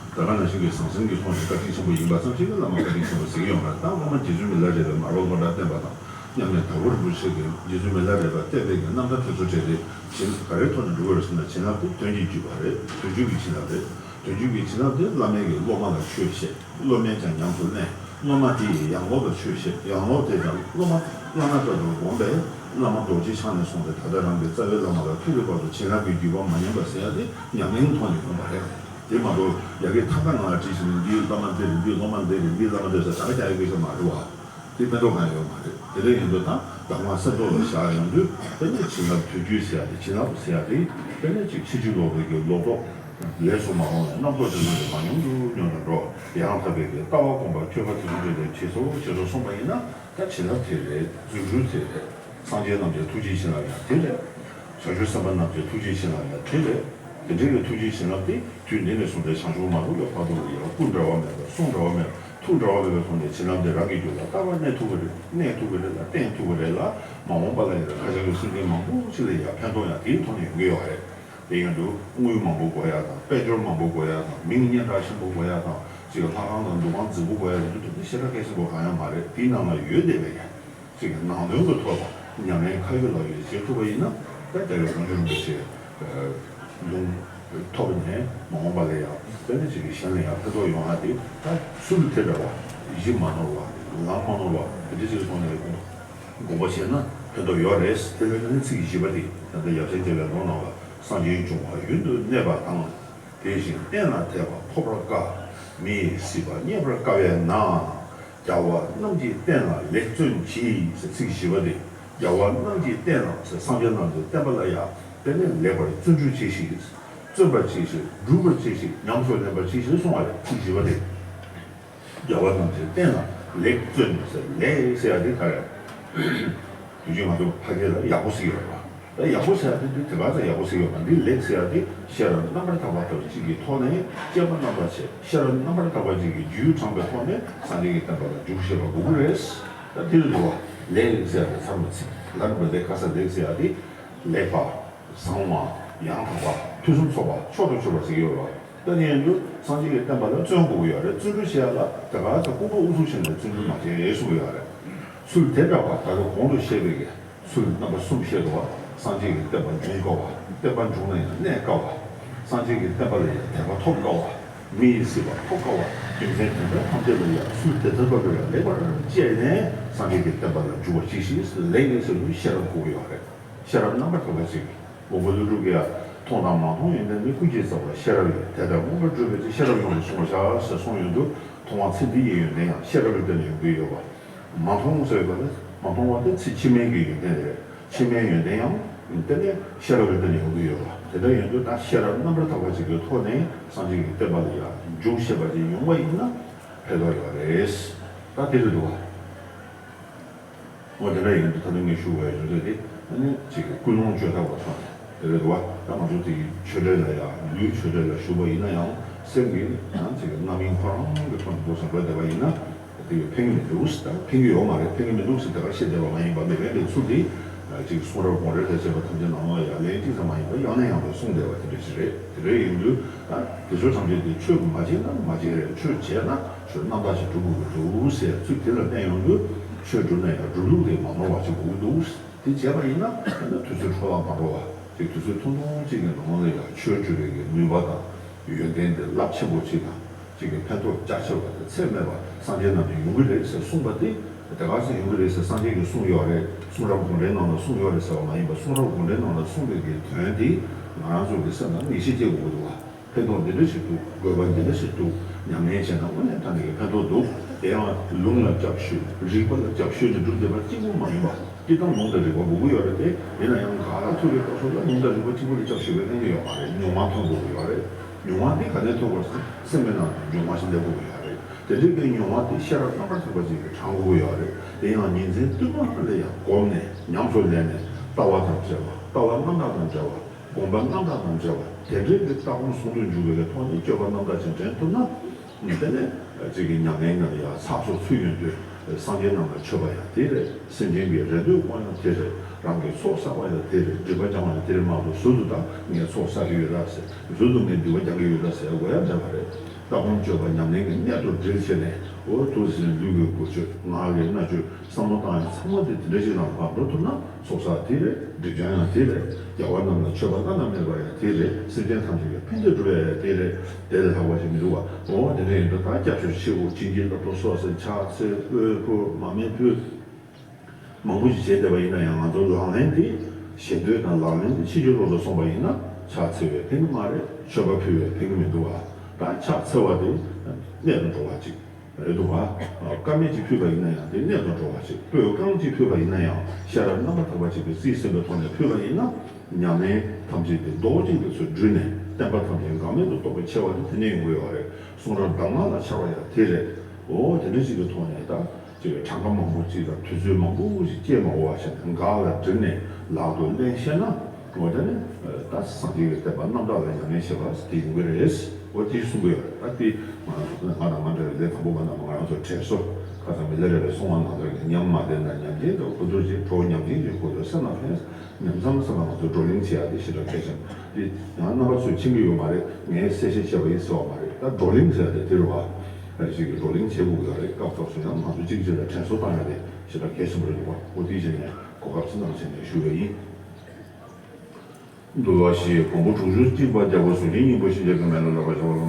ད་ག་ནང་བཞིན་གྱི་ཟང་ཟིང་གི་ཐོག་ནས་བཀའ་དྲིན་ཆེན་པོ་ཡིན་པ་ཙམ་ཞིག་གིས་བླ་མ་བཀའ་དྲིན་ཆེན་པོ་ཟེར་གྱི་ཡོད་མ་རེད། ད་སློབ་མ་རྗེ་བཙུན་མི་ལ་རས་པའི་མར་པ་བློ་གྲགས་བསྟན་པ་དང་མཉམ་གནས་དྭགས་པོ་རིན་པོ་ཆེ་གིས་རྗེ་བཙུན་མི་ལ་རས་པ་བསྟན་པའི་གི་རྣམ་ཐར་དེ་ཚོ་བྲིས་ཏེ་བྱིན་ག་རེའི་ཐོག་ནས་འགྲོ་གི་རེད་ཟེར་ན། བྱིན་རླབས་དེ་དོན་གྱི་བརྒྱུད་པ་རེད། དོན་བརྒྱུད་ཀྱི་བྱིན་རླབས་རེད། དོན་བརྒྱུད་ཀྱི་བྱིན་རླབས་དེ་བླ་མས་ཀྱིས་སློབ་མ་ལ་ཆོས་བཤད། སློབ་མས་ཀྱང་ཉམས་སུ་ལེན། སློབ་མ་དེ་ཡིས་ཡང་སློབ་ལ་ཆོས་བཤད། ཡང་སློབ་དེས་ཀྱང་སློབ་མ་བླ་ན་མེད་པར་བསྒོམས་པས་བླ་མ་རྡོ་རྗེ་འཆང་ནས་བཟུང་སྟེ་ད་ལྟ་རང་གི་རྩ་བའི་བླ་མ་ལ་ཐུག་གི་བར་དུ་བྱིན་རླབས་ཀྱི་བརྒྱུད་པ་མ་ཉམས་པ་ཟེར་ཡ་དེ་ཉམས་ལེན་ཐོག་ནས་ཡོང་བ་རེད། དེ་མ་གཏོགས་ཡ་གི་ཐབས་ལམ་ནང་ལ་བྲིས་ཟིན་ནས་འདིའི་བླ་མ་འདི་རེད། འདིའི་སློབ་མ་འདི་རེད། འདིའི་བླ་མ་འདི་ཟེར་ད་ག་རྒྱག་ཡ་སྐད་ཆ་མ་རེད་བ། དེ་མེ་ཏོག་གང་ཡང་ཡོད་མ་རེད། དེ་འདྲ་ཡིན་དུས་ད་གདམས་ངག་སེམས་ཐོག་ལ་བཞག་ཡོང་དུས་དེ་ནས་བྱིན་རླབས་དོན་བརྒྱུད་ཟེར་ཡ་དེ། བྱིན་རླབས་ཟེར་ཡ་དེ་དེ་ནས་ཅིག་ཕྱིན་ཅི་ལོག་པའི་གི་ལོག་རྟོག་ལས་སུ་མ་འོངས་པའི་རྣམ་རྟོག་དེ་ཚོ་དེ་མར་ཉུང་དུ་ཉུང་དུ་འགྲོ། ཡང་དག་པའི་གི་ལྟ་བ་སྒོམ་པ་སྤྱོད་པ་དེ་ཚོ་དེ་ལ་བྱེད་སོ་བྱེད་སོ་གསུངས་པ་ཡིན་ན། ད་བྱིན་རླབས་དེ་རེད། རྫུ་འཕྲུལ་དེ་རེད། སངས་རྒྱས་རྣམས་ཀྱི་ཐུགས་རྗེའི་བྱིན་རླབས་ཡང་དེ་རེད། བྱང་ཆུབ་སེམས་དཔའ་རྣམས་ཀྱི་ཐུགས་རྗེའི་བྱིན་རླབས་ཡང་དེ་རེད། དེ་འདྲའི་གི་ཐུགས་རྗེའི་བྱིན་རླབས་དེ་དུས་འདི་ནས་བཟུང་སྟེ་བྱང་ཆུབ་མ་ཐོབ་པའི་བར་དུ་ལ་ཡང་སྐུ་འབྲལ་བ་མེད་པ། གསུང་འབྲལ་བ་མེད་པ། ཐུགས་འབྲལ་བ་མེད་པའི་ཐོག་ནས་བྱིན་རླབས་དེ་རང་གི་རྒྱུད་ལ་རྟག་པར་གནས་ཐུབ་པ་རེད། གནས་ཐུབ་པ་རེད་ལ་བརྟན་ཐུབ་པ་རེད་ལ། མ་འོངས་པ་ལ་ཡང་ཁ་བྱང་གི་སེམས་ཅན་མང་པོ་ཞིག་ལ་ཡང་ཕན་ཐོགས་ཡང་དེའི་ཐོག་ནས་ཡོང་གི་ཡོད་རེད། དེ་ཡིན་དུས་དངུལ་མང་པོ་དགོས་ཡ་དང་། དཔལ་འབྱོར་མང་པོ་དགོས་ཡ་དང་། མིང་སྙན་གྲགས་ཆེན་པོ་དགོས་ཡ་དང་། ཅིག་ལྷ་ཁང་དང་འདུ་ཁང་རྫིག་པོ་དགོས་ཡ་དེ་ཚོ་དེ་ཞེ་དྲག་སྐད་ཆེན་པོ་གང་ཡང་མ་རེད། དེའི་ནང་ལ་ཡོད་བསྡད་པའི་ཡ། ཅིག་ནང་དོན་གྱི་ཐོག་ལ་ཉམས་ལེན་ཁ་ཡོད་ལག་ཡོད་བྱེད་ཐུབ་པ་ཡིན་ན། ད་རྒྱལ་བའི་དཀོན་མཆོག་རིན་པོ་ཆེ་ལུང་ཐོབ་ནས་མ་འོངས་པ་ལ་ཡང་དཔེ་ན་ཅིག་གཞན་ལ་ཡང་ཕན་ཐོགས་ཡོང་ཡ་དེ། ད་ཚུལ་དེ་འདྲ་བ། གཞི་མ་ནོར་བ། ལམ་མ་ནོར་བ། དེ་འདྲ་ཅིག་གི་ཐོག་ནས་དགོངས་པ་བཞེས་ན་ཕན་ཐོགས་ཡོད་རེད། དེ་ལས་ནི་ཚིག་བཞི་པ་དེ་ད་ལྟ་ཡབ་ཆེན་རྒྱལ་བའི་ལུང་ནང་ལ། སངས་རྒྱས་འབྱུང་བ་ཡུན་དུ་གནས་པ་དང་། དེ་བཞིན་གཏན་ལ་དད་པ་ཐོབ་པར་དཀའ། མི་ཡི་སྲིད་པ་རྙེད་པར་དཀའ་བས་ན། རྒྱལ་བ་རྣམས་ཀྱིས་བསྟན་ལ་ལེགས་བརྩོན་གྱིས་ཟེར། ཚིག་བཞི་པ་དེ། རྒྱལ་བ་རྣམས་ཀྱིས་བསྟན་ལ་ཟེར། སངས་རྒྱས་རྣམས་ཀྱི་བསྟན་པ་ལ་ཡང་དེ་ནས་ལེགས་པར་བརྩོན་འགྲུས་བྱས་ཤིག་བརྩོན་པར་བྱས་ཤིག་བསྒྲུབ་པར་བྱས་ཤིག་ཉམས་སུ་ལེན་པར་བྱས་ཤིག་གསུངས་པ་རེད། ཚིག་བཞི་པ་དེ། རྒྱལ་བ་རྣམས་ཀྱིས་བསྟན་ལ་ལེགས་བརྩོན་ཟེར། ལེགས་ཟེར་ཡ་དེ་ག་རེ། དུས་རྒྱུན་ང་ཚོ་ཕ་གི་ལ་ཡག་པོ་ཟེར་གྱི་ཡོད་རེད་བ། ད་ཡག་པོ་ཟེར་ཡ་དེ་དེ་དེ་ག་ཚོད་ཡག་པོ་ཟེར་གྱི་ཡོད་མ་རེད། འདི་ལེགས་ཟེར་ཡ་དེ་ཤེས་རབ་རྣམ་པར་དག་པ་ལྟ་བུ་གཅིག་གི་ཐོག་ནས་དཔྱད་པ་རྣམ་པར་བྱས། ཤེས་རབ་རྣམ་པར་དག་པ་གཅིག་གི་རྒྱུད་དྲངས་པའི་ཐོག་ནས་སངས་རྒྱས་ཀྱི་བསྟན་པ་ལ་འཇུག་ཤེས་པ་དགོས་ཀྱི་རེད། ད་དེ་རེད་འདུག་བ། ལེགས་ཟེར་ཡ་དེ་ཚང་མ་ཚིག་ལ་རིག་པ་ལེགས་ཁ་ས་ལེགས་ཟེར་ཡ་དེ་ལེགས་པ། བཟང་བ། ཡང་དག་པ། ཕུན་སུམ་ཚོགས་པ། མཆོག་ཏུ་གྱུར་པ་ཟེར་གྱི་ཡོད་རེད་བ། ད་དེ་ཡིན་དུས་སངས་རྒྱས་ཀྱི་བསྟན་པ་ལ་བརྩོན་དགོས་ཀྱི་ཡོད་རེད། བརྩོན་འགྲུས་བྱེད་ཡ་ལ་དེ་ག་ཚོད་ལྐུགས་པ་ཨུ་ཚུགས་བྱས་ནས་བརྩོན་འགྲུས་མ་བྱེད་གསུང་གི་ཡོད་རེད། ཚུལ་དེ་འདྲ་བ་ད་ལྟ་གོང་དུ་བཤད་པའི་གི་ཚུལ་རྣམ་པ་གསུམ་བཤད་འདུག་བ། སངས་རྒྱས་ཀྱི་བསྟན་པ་འབྱུང་དཀའ་བ། བསྟན་པ་འབྱུང་ན་ཡང་གནས་དཀའ་བ། སངས་རྒྱས་ཀྱི་བསྟན་པ་ལ་ཡང་དད་པ་ཐོབ་དཀའ་བ། མི་ཡི་སྲིད་པ་ཐོབ་དཀའ་བ། རྒྱུ་མཚན་དེ་འདྲ་ཐམས་ཅད་ལ་ཡང་ཚུལ་དེ་ལྟར་བབ་པའི་ལེགས་པར་དཔྱད་ནས་སངས་རྒྱས་ཀྱི་བསྟན་པ་ལ་འཇུག་པར་གྱིས་ཤིག་ལེགས་ལེགས་ཟེར་དུས་ཤེས་རབ་དགོས་ཀྱི་ཡོད་རེད། ཤེས་རབ་རྣམ་པར་དག་པ་ཅིག་མགོན་པོ་ཀླུ་སྒྲུབ་ཀྱིས་མཐོང་དང་མ་མཐོང་ཡོན་ཏན་ནི། ཀུན་གྱི་རྩ་བར་ཤེས་རབ་ཡོད། དེ་ལྟར་མངོན་པར་བརྗོད་པའི་ཕྱིར། ཤེས་རབ་ཡོངས་སུ་གཟུང་བར་བྱ་ཟེར་གསུངས་ཡོང་དུས་མཐོང་བ་ཚེ་འདི་ཡི་ཡོན་ཏན་ཡང་ཤེས་རབ་ལ་བརྟེན་ནས་ཡོང་གི་ཡོད་པ། མ་མཐོང་ཟེར་བ་ནི་མ་མཐོང་བ་དེ་ཚེ་ཕྱི་མའི་གི་ཡོན་ཏན་རེད། ཕྱི་མའི་ཡོན་ཏན་ཡང་དེ་ནི་ཤེས་རབ་ལ་བརྟེན་ནས་ཡོང་གི་ཡོད་པ། དེ་འདྲ་ཡོང་དུས་ད་ཤེས་རབ་རྣམ་པར་དག་པ་ཅིག་གི་ཐོག་ནས་སངས་རྒྱས་ཀྱི་བསྟན་པ་ལ་ཡང་འཇུག་ཤེས་པ་ཅིག་ཡོང་བ་ཡིན་ན་ཕན་ཐོགས་ཡོད་རེད། ད་དེ་རེད་འདུག་བ། འོ་དེ་འདྲ་ཡིན་དུས་ད་ནི་ངས་ཞུ་དགོས་ཡ་ཞུ་འདོད་དེ་ཨ་ནི་ཅིག་ཀུན་སློང་བརྗོད་ཐབས་ལ་མཚོན་ནས་དེ་རེད་འདུག་བ། ད་ང་ཚོ་དེ་ཆོས་འབྲེལ་ལ་ཡང་ལུས་ཆོས་འབྲེལ་ལ་ཞུགས་པ་ཡིན་ན་ཡང་སེམས་ཀྱི་ཡང་ཅིག་རྣམ་སྨིན་ཁོ་རང་གི་ཐོག་ནས་འདུག་སེ་འགྲོ་བསྡད་པ་ཡིན་ན་དེ་ཕན་གྱི་མི་འདུག་ད་ཕན་གྱི་ཡོད་མ་རེད། ཕན་གྱི་མི་འདུག་ཟེར་དེ་གར་བཤད་བསྡད་པ་མ་ཡིན་པ། མི་ཕན་པའི་ཚུལ་དེ་ཅིག་གསུང་རབ་དགོངས་འགྲེལ་ལ་བྱས་པ་ཐམས་ཅད་ནང་ལ་ཡང་ལན་གཅིག་ཙམ་མ་ཡིན་པ་ཡང་ནས་ཡང་དུ་གསུངས་བསྡད་པ་དེ་འདྲ་ཞིག་རེད། དེ་འདྲ་ཡིན་དུས་ད་དེ་ཚོ་ཐམས་ཅད་དེ་ཆོས་མ་བྱས་ན་མ་བྱས་རེད། ཆོས་བྱས་ན་ཆོས་རྣམ་དག་ཅིག་སྒྲུབ་དགོས་ཀྱི་འདུག་ཟེར་ཚུལ་དེ་ལ་བརྟེན་ཡོང་དུས་ཆོས་སྒྲུབ་ན་ཡང་སྒྲུབ་ལུགས་དེ་མ་ནོར་བ་ཅིག་དགོས་ཀྱི་འདུག་དེ་བྱས་པ་ཡིན་ན་ད་ལྟ་དུས་ཚོད་འཕྲོ་བརླག་མ་འགྲོ་བ་ཅིག་དུས་ཚོད་ཐུང་ཐུང་ཅིག་གི་ནང་ལ་ཡང་ཆོས་སྒྲུབ་པའི་གི་ནུས་པ་དང་ཡོན་ཏན་དེ་རླབས་ཆེན་པོ་ཅིག་དང་ཅིག་གི་ཕན་ཐོགས་རྒྱ་ཆེ་བ་དང་ཚད་མེད་པ་སངས་རྒྱས་རྣམས་ཀྱིས་ཡོང་གི་རེད་ཟེར་གསུངས་པ་དེ་དེ་ག་ཚོད་ཡོང་གི་རེད་ཟེར་སངས་རྒྱས་ཀྱིས་གསུངས་ཡོད་རེད། གསུང་རབ་དགོངས་འགྲེལ་ནང་ལ་གསུངས་ཡོད་རེད་ཟེར་བ་མ་ཡིན་པ་གསུང་རབ་དགོངས་འགྲེལ་ནང་ལ་གསུངས་པའི་གི་དོན་དེ་ང་རང་ཚོ་གི་སེམས་ལ་ངེས་ཤེས་སྐྱེ་དགོས་ཀྱི་འདུག་བ། ཕན་ཐོགས་འདི་འདྲ་ཞིག་འདུག་དགོས་པ་འདི་འདྲ་ཞིག་འདུག་ཉམས་ལེན་བྱས་ན་དངོས་གནས་དྲང་གནས་ཀྱི་ཕན་ཐོགས་འདུག་དེ་ཡང་ལུང་ལ་སྐྱབས་ཞུས་རིགས་པ་ལ་སྐྱབས་ཞུས་ནས་སྒྲུབ་བསྡད་པ་གཅིག་པུ་མ་ཡིན་པ། སྤྱིར་བཏང་ལུང་དང་རིགས་པ་དགོས་ཀྱི་ཡོད་རེད་དེ། ཡིན་ན་ཡང་ག་ལ་ཐུག་པའི་སྐབས་སུ་ལ་ལུང་དང་རིགས་པ་གཅིག་པུ་ལ་སྐྱབས་ཞུ་བའི་ཕན་གྱི་ཡོད་མ་རེད། མྱོང་བ་ཐོན་དགོས་ཀྱི་ཡོད་རེད། མྱོང་བ་དེ་ག་ནས་ཐོན་དགོས་ཟེར་ན་སེམས་པའི་ནང་དུ་འཇོག་མ་ཞིག་སླེབས་དགོས་ཀྱི་ཡོད་རེད། དེ་འདྲའི་གི་མྱོང་བ་དེ་ཤེས་རབ་རྣམ་པར་དག་པ་ཅིག་གིས་དྲང་དགོས་ཀྱི་ཡོད་རེད། དེ་ཡང་ཉིན་མཚན་དུས་མ་ལ་ཡང་སྒོམ་ནས་ཉམས་སུ་ལེན་ནས་ལྟ་བ་དང་བྲལ་བ། ལྟ་བ་རྣམ་དག་དང་བྲལ་བ། སྒོམ་པ་རྣམ་དག་དང་བྲལ་བ། དེ་འདྲའི་གི་ལྟ་སྒོམ་ཟུང་དུ་འཇུག་པའི་གི་ཐོག་ནས་སྤྱོད་པ་རྣམ་དག་ཅིག་དྲན་ཐུབ་ན། དེ་ནས་ཅིག་གི་ཉམས་ལེན་ནང་ཡང་ཚགས་སུ་ཚུད་ཡོང་དུས་སངས་རྒྱས་རྣམས་ལ་མཆོད་པ་ཡང་དེ་རེད། སེམས་ཅན་གྱི་རེ་འདོད་སྐོང་ཡང་དེ་རེད། རང་གི་ཚོགས་བསགས་པ་ཡང་དེ་རེད། སྒྲིབ་པ་སྦྱང་བ་ཡང་དེ་རེད་མ་གཏོགས་ཟུར་དུ་ད་ངས་ཚོགས་བསགས་ཀྱི་ཡོད་ད་ཟེར། ཟུར་དུ་ངས་འདུལ་བ་སྦྱང་གི་ཡོད་ད་ཟེར་དགོས་ཡ་མེད་པ་རེད། ལྟ་སྒོམ་སྤྱོད་པ་ཉམས་ལེན་གྱི་གནད་དུ་དྲིལ་བྱས་ནས་འོ་དུ་ཟིན་ལུས་ཀྱི་གོ་ཆོད་ངག་གི་སྨྲ་བརྗོད་བསམ་བློ་བཏང་ཡ་ཚང་མ་དེ་དེ་འདྲ་ཞིག་ནང་ལ་འགྲོ་ཐུབ་ན། ཚོགས་བསགས་དེ་རེད། སྒྲིབ་སྦྱང་ཡང་དེ་རེད། རྒྱལ་བ་རྣམས་ལ་མཆོད་པ་བླ་ན་མེད་པ་ཡང་དེ་རེད། སེམས་ཅན་ཐམས་ཅད་ཀྱི་ཕན་བདེ་སྒྲུབ་ཡ་ཡང་དེ་རེད། དེ་ལས་ལྷག་པ་ཞིག་མི་འདུག་བ། འོ་དེ་འདྲ་ཡིན་དུས་ད་སྐྱབས་སུ་མཆིའོ་བྱིན་གྱིས་བརླབ་ཏུ་གསོལ་ཟེར་ཕྱག་འཚལ་དབུལ་ཕུལ་མ་སྨད་ཕུལ། མང་པོ་ཞིག་བྱས་བསྡད་པ་ཡིན་ན་ཡང་ང་ཚོ་ལག་ལེན་དེ་ཞེ་འདོད་དང་ལག་ལེན་དེ་ཕྱིན་ཅི་ལོག་ཏུ་སོང་བ་ཡིན་ན་ཕྱག་འཚལ་བས་ཕན་གྱི་མ་རེད། མཆོད་པ་ཕུལ་བས་ཕན་གྱི་མི་འདུག་བ། ད་ཕྱག་འཚལ་བ་དེ་གནད་དུ་འགྲོ་བ་ཅིག་རེད་འདུག་བ། དཀར་མེ་ཅིག་ཕུལ་བ་ཡིན་ན་ཡང་དེ་གནད་དུ་འགྲོ་བ་ཞིག་སྤོས་རྐང་ཅིག་ཕུལ་བ་ཡིན་ན་ཡང་ཤེས་རབ་རྣམ་པར་དག་པ་ཅིག་གིས་རྩིས་ཟིན་པའི་ཐོག་ནས་ཕུལ་བ་ཡིན་ན། ཉམས་ལེན་ཐམས་ཅད་དེ་རྡོག་གཅིག་ཏུ་ཚུར་བསྒྲིལ་ནས་བསྟན་པ་ཐམས་ཅད་འགག་མེད་དུ་རྟོགས་པའི་ཆེ་བ་དེ་དེ་ནས་ཡོང་གི་ཡོད་རེད། གསུང་རབ་གདམས་ངག་ལ་འཆར་བ་ཡང་དེ་རེད། འོ་དེ་འདྲ་ཞིག་གི་ཐོག་ནས་ད་ཅིག་གྲངས་ཀ་མང་པོ་ཅིག་དང་དུས་ཚོད་མང་པོ་ཞིག་སྐྱེལ་མ་དགོས་པ་བྱས་ནས་འགག་ལ་བསྒྲིལ་ནས་ལག་ཏུ་ལེན་ཤེས་ན། འོ་དེ་ནི་ད་སངས་རྒྱས་ཀྱི་བསྟན་པ་རྣམ་དག་ལ་ཉམས་ལེན་བྱེད་པ་དེ་ཡོང་གི་རེད། འོ་དེ་གསུང་གི་ཡོད་རེད། ད་དེ་ང་ང་དང་ང་འདྲ་བའི་ལས་དང་པོ་པ་རྣམས་ང་རང་ཚོ་དྲན་གསོ་ཁ་སང་མི་ལ་རས་པའི་གསུང་བ་ནང་ལྟར་གྱི་ཉམས་མ་བསྟེན་ན་ཉམས་ཀྱིན་འདུག་ཁུ་ཚུར་གྱིས་གྲོགས་ཉམས་ཀྱིན་གྱི་ཁུ་ཚུར་སེམས་ལ་ཕན། ཉམས་མཚམས་སུ་ང་ཚོས་བགྲོ་གླེང་བྱེད་ཡག་དེ་ཞེ་དྲག་གལ་ཆེན་པོ་རེད། ཡང་རྣམ་པ་ཚོས་མཁྱེན་གྱི་ཡོད་མ་རེད། ངས་གསལ་བཤད་བྱས་པ་ཡིན་ཟེར་བ་མ་རེད། ད་བགྲོ་གླེང་ཟེར་ཡག་དེ་དེ་རེད་བ། ཨ་ཞིག་གིས་བགྲོ་གླེང་བྱེད་དགོས་ཀྱི་རེད། སྐབས་སྐབས་སུ་ཡང་ང་ཚོ་གཅིག་གཅིག་ལ་དྲན་གསོ་བཏང་ཡག་དེ་ཞེ་དྲག་གལ་ཆེན་པོ་རེད་འདུག་བ། འོ་དེ་བྱས་ནས་གོ་སྐབས་ཅི་གནང་བྱས་ནས་ཞུ་བ་ཡིན། འདུལ་བ་བཞི། མགོན་པོ་དྲུག་ཅུ་གཅིག་པ་རྒྱལ་པོ་གཟུགས་ཅན་སྙིང་པོ་ཞི་བྱེད་ཀྱི་མེ་ལོང་ལ་བཞག་པ་ལ།